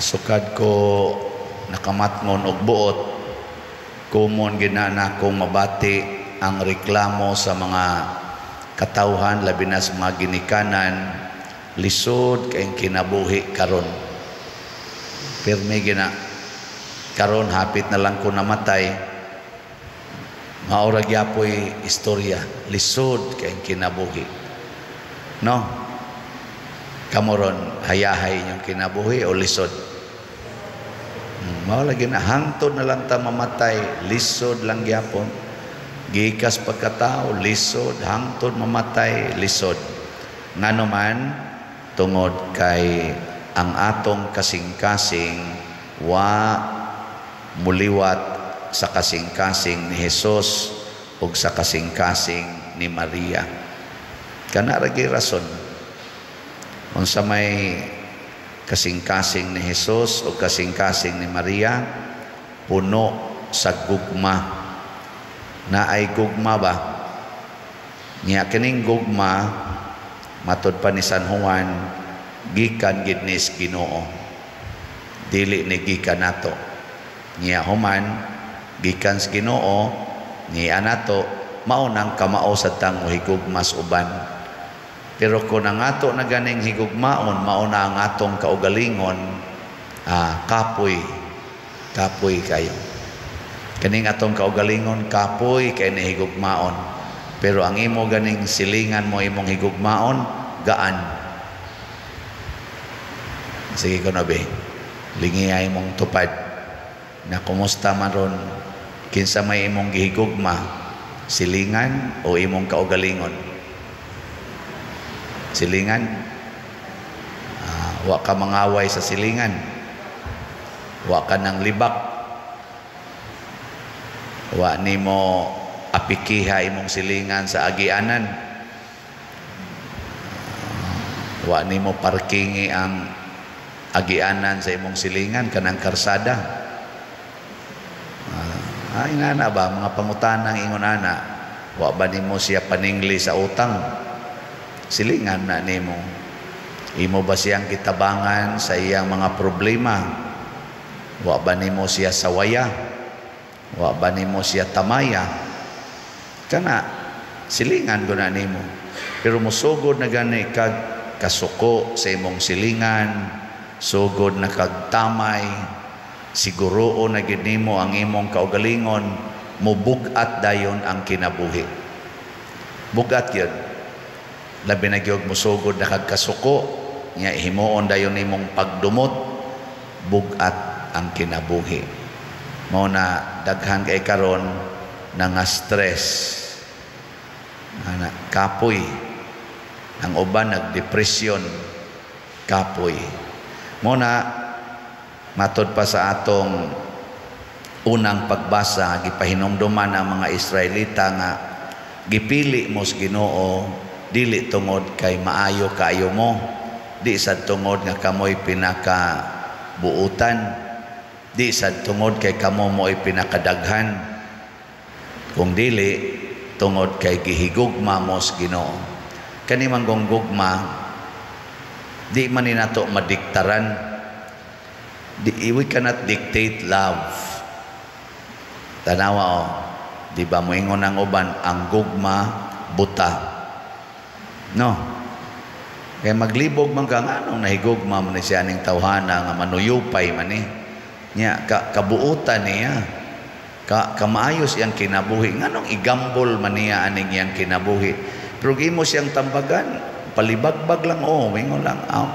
Sukad ko nakamatngon og buot, common gina na akong mabati ang reklamo sa mga katawhan, labi na sa mga ginikanan, lisod kay kinabuhi karon. Pirmi gina karon, hapit na lang ko namatay, mao ra gyapoy istorya, lisod kay kinabuhi, no? Kamo ron, hayahay inyong kinabuhi o lisod? Mao lagi na hangtod na lang ta mamatay, lisod lang gyapon. Gikas pagkatao, lisod, hangtod mamatay, lisod. Ngano man? Tungod kay ang atong kasing-kasing wa muliwat sa kasing-kasing ni Jesus ug sa kasing-kasing ni Maria. Kana ra gyud rason. Unsa may kasing-kasing ni Jesus o kasing-kasing ni Maria? Puno sa gugma. Naay gugma ba? Nya kining gugma, matod pa ni San Juan, gikan gid ni Ginoo. Dili ni gikan nato. Nya human gikan sa Ginoo niya nato, mao nang kamao sa tang mohigugma sa uban. Pero kung ang ato na ganing higugmaon mao na ang atong kaugalingon, kapoy, kapoy kayo. Kaning atong kaugalingon, kapoy kay ni higugmaon. Pero ang imo ganing silingan mo imong higugmaon, gaan. Sige ko na be, lingiyay mong tupad na kumusta man ron, kinsa may imong gihigugma, silingan o imong kaugalingon? Silingan. Wa ka mangaway sa silingan, wa ka nang libak, wa nimo apikiha imong silingan sa agianan, wa nimo parkingi ang agianan sa imong silingan, kanang karsada. Ingana ba mga pangutanang ingon ana, wa ba nimo siya paningli sa utang? Silingan na nimo. Imo ba siyang kitabangan sa iyang mga problema? Wa ba nimo siya sawaya? Wa ba nimo siya tamaya? Kana silingan ko na nimo. Pero musugod na gani kag kasuko sa imong silingan, sugod na kag tamay, siguroon na gid nimo ang imong kaugalingon, mubug-at dayon ang kinabuhi. Bugat yun. Labi na gyud musugod na kag kasuko, nya himuon dayon nimong pagdumot, bugat ang kinabuhi. Mao na daghan kay karon na nga stress. Ana, kapoy. Ang uban nagdepresyon, kapoy. Mao na matod pa sa atong unang pagbasa, gipahinumduman ang mga Israelita nga gipili mo sa Ginoo dili tungod kay maayo kaayo mo, di sad tungod nga kamoy pinaka buutan, di sad tungod kay kamo mo'y pinakadaghan, kung dili tungod kay gihigugma mo sa Ginoo. Kani man gugma, di man ni nato madiktaran. Di, we cannot dictate love. Tanawa o, di ba moingon ang uban, ang gugma buta, no? Kaya maglibog man ka, anong nahigugma man ni siya aning tawhana nga manuyupay man ni niya, kabuutan niya, kamaayos iyang kinabuhi, nganong igambol man niya aning iyang kinabuhi? Pero imo siyang tambagan, palibagbag lang, oh, mingon lang, oh,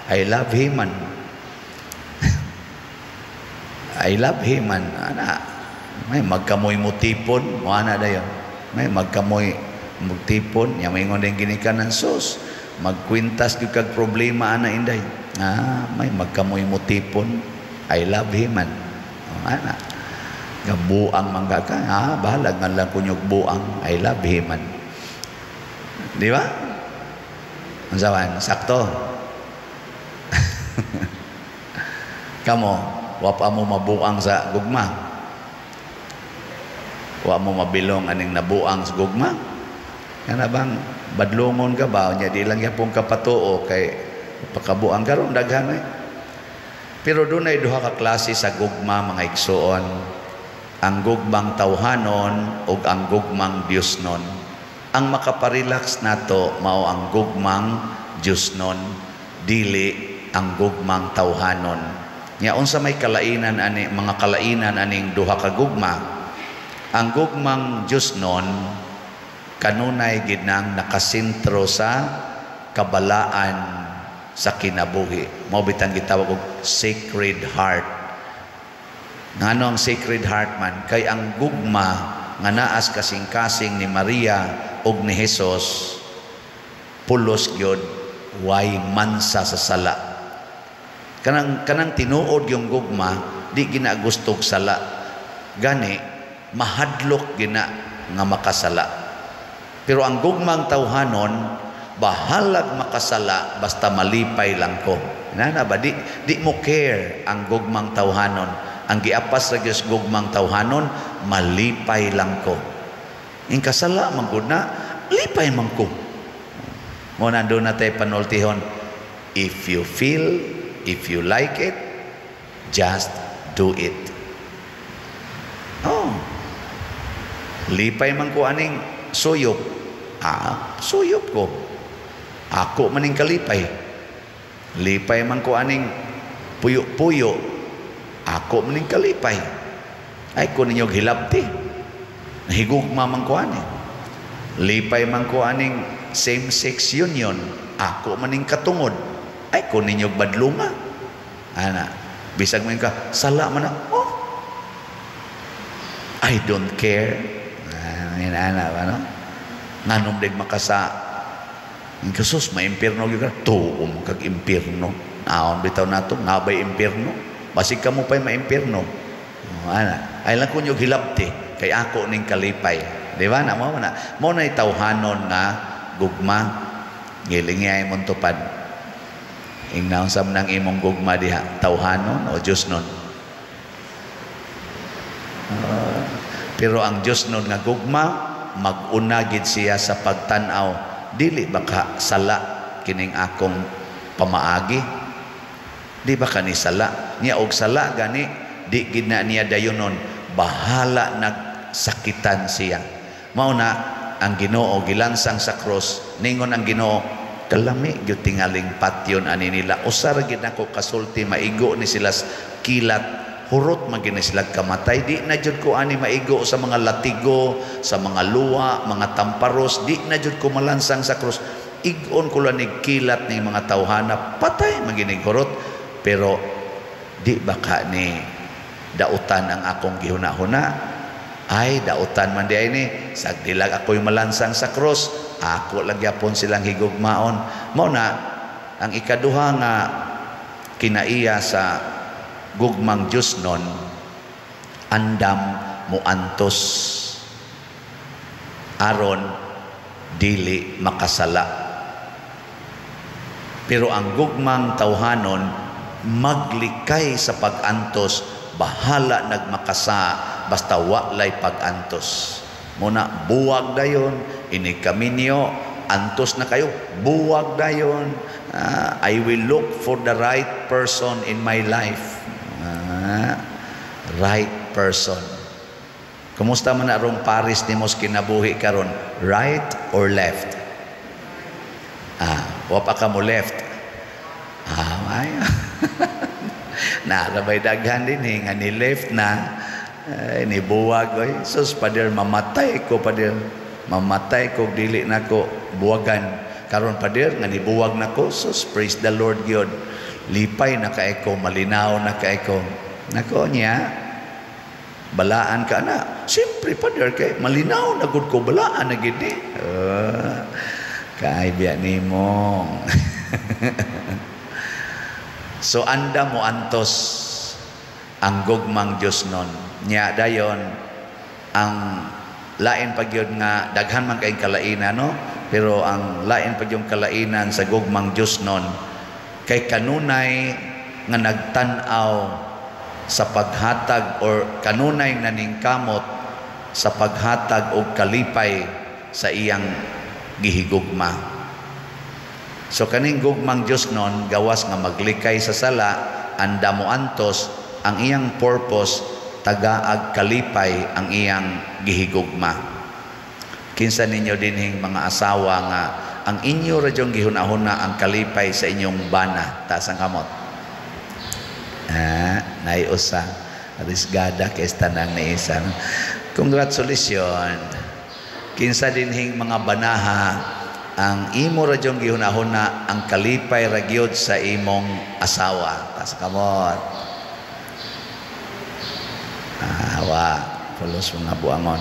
I love him man. I love him man. Ana, may magkamoy mo tipon, mo ana dayon. May magkamoy magtipon, nya maingon din ginikanan sus, magkwintas gyud kag problema ana inday. May magkamoy mo tipon, I love him man. Oh, ana. Gabuang mangga ka, bahalag man lang kunyog buang, I love him man. Di ba? Unsa man, sakto. Kamo, wa pa mo mabuang sa gugma. Wa mo mabilong aning nabuang sa gugma. Kana bang badlongon ka ba nya di lang gyapon kapatuo kay pakabuang karon daghan eh. Pero dunay duha ka klase sa gugma, mga igsuon: ang gugmang tawhanon ug ang gugmang Diosnon. Ang makaparelax nato mao ang gugmang Diosnon, dili ang gugmang tawhanon. Nya unsa may kalainan ani, mga kalainan aning duha ka gugma? Ang gugmang Diosnon kanunay gid nang nakasentro sa kabalaan sa kinabuhi. Mao bitang gitawag og Sacred Heart. Ngano ang Sacred Heart man? Kay ang gugma nga naas kasing-kasing ni Maria ug ni Jesus, pulos gyud, way mansa sa sala. Kanang tinuod yung gugma, di ginagustog sala. Gani mahadlok gina nga makasala. Pero ang gugmang tawhanon, bahalag makasala basta malipay lang ko. Nana ba, di mo care ang gugmang tawhanon. Ang giapas ra gyud gugmang tawhanon, malipay lang ko. In kasala man gud na, lipay man ko. Mo na doon natay panultihon, if you feel, if you like it, just do it. Oh. Lipay man ko aning suyop. Ah, suyop ko. Ako maning kalipay. Lipay man ko aning puyo-puyo. Ako maning kalipay. Ay ko ninyo hilabti. Nahigugma man ko ani. Lipay man ko aning same-sex union. Ako maning katungod. Ay ko ninyo badlunga. Ana, bisag man ka, sala man na. Oh, I don't care. Ah, ana, ano? Nganom dig makasa. Ang kasus, maimpirno gyud ka. Tuom kag impirno. Naon bitaw nato, ngabay impirno. Basig kamo pa'y maimpirno. Oh, ana. Ay lang kunyo hilabti kay ako ning kalipay. Di ba? Na mo na. Mo na tawhanon nga gugma. Gilingay mong tupad. Ingnaon sa nang imong gugma diha, tawhanon o Diosnon? Pero ang Diosnon nga gugma, mag-una gid siya sa pagtan-aw, dili ba ka sala kining akong pamaagi? Di ba kani sala? Niya og sala gani, di gid na niya dayonon, bahala nagsakitan siya. Mao na ang Ginoo gilansang sa cross, ningon ang Ginoo, kalami gyud tingaling patyon ani nila. Usa ra gid nako kasulti, maigo ni sila kilat, hurot man gini sila kamatay. Di na jud ko ani maigo sa mga latigo, sa mga luwa, mga tamparos, di na jud ko malansang sa cross. Igon ko lang kilat ni mga tawhana, patay man gini hurot. Pero di ba ka ni dautan ang akong gihuna-huna? Ay, dautan man di ay ni, sagdilag ako yung malansang sa cross, ako lang gyapon silang higugmaon. Mao na ang ikaduha nga kinaiya sa gugmang Diosnon, andam muantos aron dili makasala. Pero ang gugmang tawhanon, maglikay sa pag-antos, bahala nagmakasa basta walay pag-antos. Muna buwag dayon ini kaminyo, antos na kayo, buwag dayon. I will look for the right person in my life. Right person. Kumusta man arong pares nimo sa kinabuhi karon? Right or left? Ah, wa pa ka mo left. Ah, ay. Narabay daghan din eh, nga ni left na, ay, ni buwag. Oy, sus, pader, mamatay ko, pader. Mamatay ko, dili na ko buwagan. Karon, pader, nga nibuwag na ko, sus, praise the Lord gyud. Lipay na kay ko, malinaw na kay ko. Nako niya, balaan ka na. Siyempre, pader, kay malinaw na gud ko, balaan na gid ni. Kay biya nimo. So anda mo antos ang gugmang Diosnon. Nya dayon ang lain pa gyud nga daghan man kay kalainan, no? Pero ang lain pa gyud kalainan sa gugmang Diosnon kay kanunay nga nagtan-aw sa paghatag or kanunay naningkamot sa paghatag og kalipay sa iyang gihigugma. So kaning gugmang Diosnon, gawas nga maglikay sa sala, Andam mo antos, ang iyang purpose tagaag kalipay ang iyang gihigugma. Kinsa ninyo dinhing mga asawa nga ang inyo ra jung gihuna-huna ang kalipay sa inyong bana? Taas ang kamot. Ah, naiusa. Risgada kay tanang ni isa. Congratulations. Kinsa dinhing mga banaha ang imo ra jung gihuna-huna ang kalipay ra gyud sa imong asawa? Taas ang kamot. Ah, wa pulos mga buangon.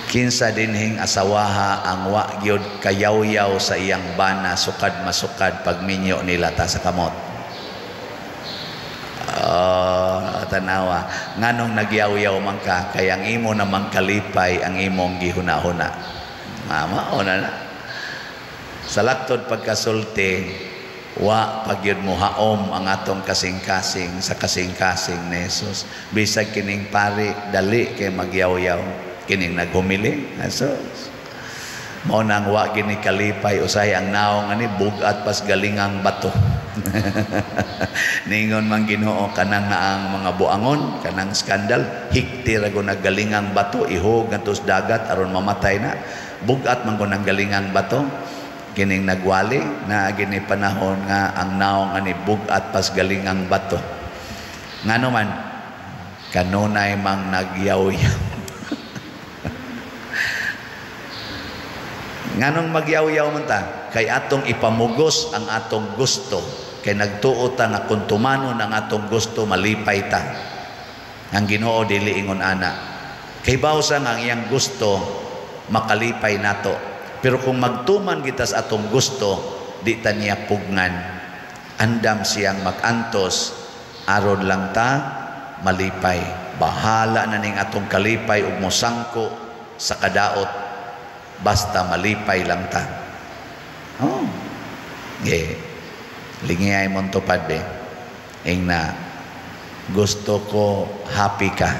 Kinsa dinhing asawaha ang wa gyud kayawyaw sa iyang bana sukad masukad pagminyo nila? Taas sa kamot. Oh, tanawa nganong nagyawyaw man ka? Kay ang imo namang kalipay ang imong gihuna-huna. Mama na na sa laktod pagkasulti, wa pagyud mo haom ang atong kasing-kasing sa kasing-kasing ni Jesus. Bisag kining pari dali kay magyawyaw, kining naghumili. Jesus, mao nang wa gini kalipay usay ang naong ani bugat pas galingang bato. Ningon man Ginoo kanang ang mga buangon, kanang skandal, hikti ra go naggalingang bato, ihog ngadto sa dagat aron mamatay na. Bugat man ko nang galingang bato. Kining nagwali na gini panahon nga ang naong ani bugat pas galingang bato. Ngano man kanunay mang nagyawyaw. Nganong magyawyaw man ta? Kay atong ipamugos ang atong gusto. Kay nagtuo ta nga kung tumanon ang atong gusto, malipay ta. Ang Ginoo dili ingon ana. Kay bawsa nga ang iyang gusto makalipay nato. Pero kung magtuman kita sa atong gusto, di ta niya pugnan. Andam siyang magantos aron lang ta malipay. Bahala na ning atong kalipay ug mosangko sa kadaot, basta malipay lang ta. Oh. Yeah. Lingiyay mong tupad eh. Ing na gusto ko happy ka.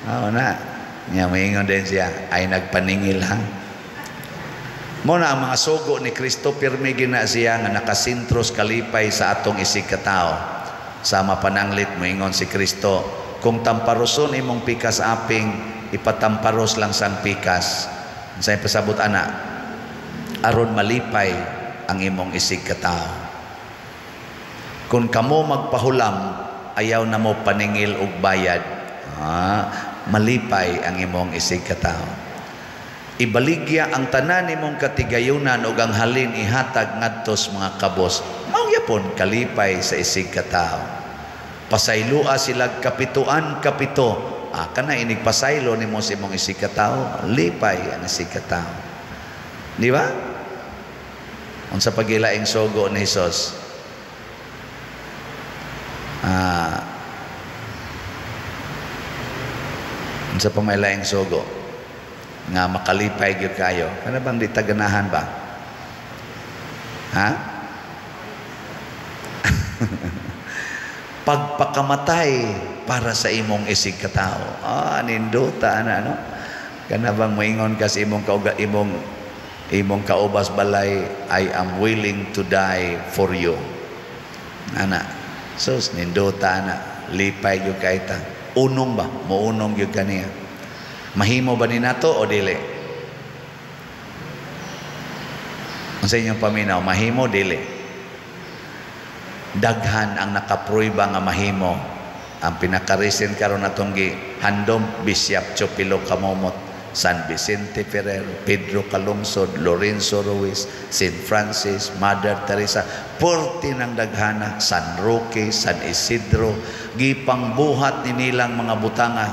Oo na. Nya moingon din siya ay nagpaningil ha. Mo na ang mga sugo ni Kristo, pirmi gina siya nga nakasintros kalipay sa atong isig katao. Sama pananglit moingon si Kristo, kung tamparoson imong pikas aping, ipatamparos lang sang pikas. Unsay pasabot ana? Aron malipay ang imong isig katao. Kung kamo magpahulam, ayaw na mo paningil og bayad. Ah, malipay ang imong isig katao. Ibaligya ang tanan nimong katigayunan ug ang halin ihatag ngadto sa mga kabos. Mao gyapon kalipay sa isig katao. Pasayloa sila kapituan kapito. Ah, kana inig pasaylo nimo sa imong isig katao, lipay ang isig katao. Di ba? Unsa pagilaing sugo ni Hesus? Ah, unsa pa may laing sugo nga makalipay gyud kayo? Kana bang di taganahan ba? Ha? Pagpakamatay para sa imong isig katao. Ah, nindota ana no. Kana bang moingon ka sa imong kauga, imong kaubas balay, I am willing to die for you. Ana. Sus, nindota ana, lipay gyud kay ta. Unong ba? Mounong gyud kaniya. Mahimo ba ni nato o dili? Unsa inyong paminaw, mahimo dili? Daghan ang nakapruiba nga mahimo. Ang pinaka-recent karon natong gihandom, Bishop Chopilo Camomot, San Vicente Ferrer, Pedro Calungsod, Lorenzo Ruiz, St. Francis, Mother Teresa, porti ng daghana, San Roque, San Isidro, gipangbuhat ni nilang mga butanga.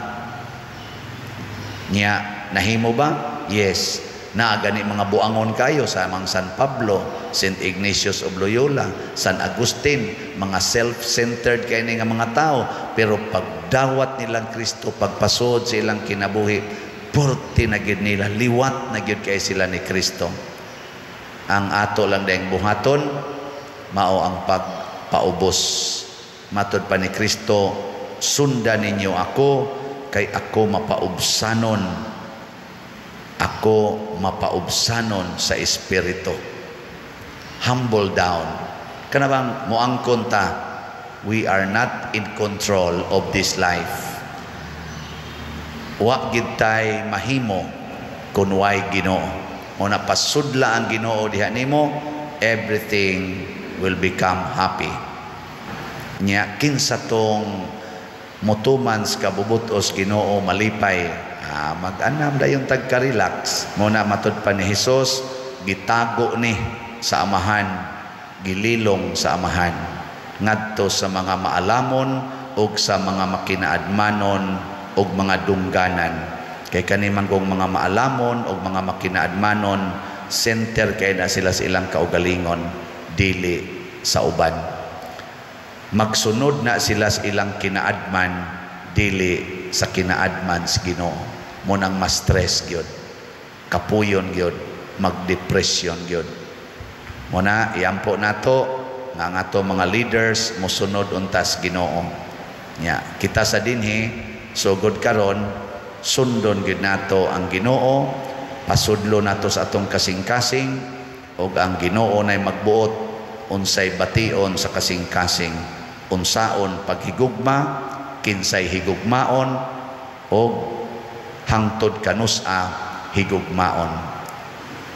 Nya, nahimo ba? Yes. Naa gani mga buangon kayo sa mga San Pablo, St. Ignatius of Loyola, San Agustin, mga self-centered kay nga mga tao, pero pagdawat nilang Kristo, pagpasod sa ilang kinabuhi, porti na gyud nila, liwat na gyud kay sila ni Kristo. Ang ato lang dayang buhaton mao ang pagpaubos. Matod pa ni Kristo, sundan ninyo ako kay ako mapaubsanon. Ako mapaubsanon sa espiritu. Humble down. Kana bang moangkon ta, we are not in control of this life. Wa gid tay mahimo kun way Ginoo. Mo na pasudla ang Ginoo diha nimo, everything will become happy. Nya kinsa tong motuman sa kabubut-os Ginoo malipay, mag-anam dayon tag ka-relax. Mo na matud pa ni Hesus, gitago ni sa Amahan, gililong sa Amahan ngadto sa mga maalamon ug sa mga makinaadmanon ug mga dungganan. Kay kani man kung mga maalamon ug mga makinaadmanon, center kay na sila sa ilang kaugalingon, dili sa uban. Magsunod na sila sa ilang kinaadman, dili sa kinaadman sa Ginoo. Mo nang ma-stress gyud, kapuyon gyud, magdepression gyud. Mo na iampo nato nga ang ato mga leaders mosunod untas Ginoo. Nya kita sa dinhi sugod karon, sundon gyud nato ang Ginoo, pasudlo nato sa atong kasing-kasing, ug ang Ginoo nay magbuot unsay bation sa kasing-kasing, unsaon paghigugma, kinsay higugmaon, og hangtod kanus-a higugmaon.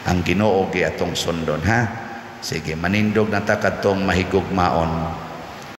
Ang Ginoo gi atong sundon, ha. Sige, manindog na ta kadtong mahigugmaon.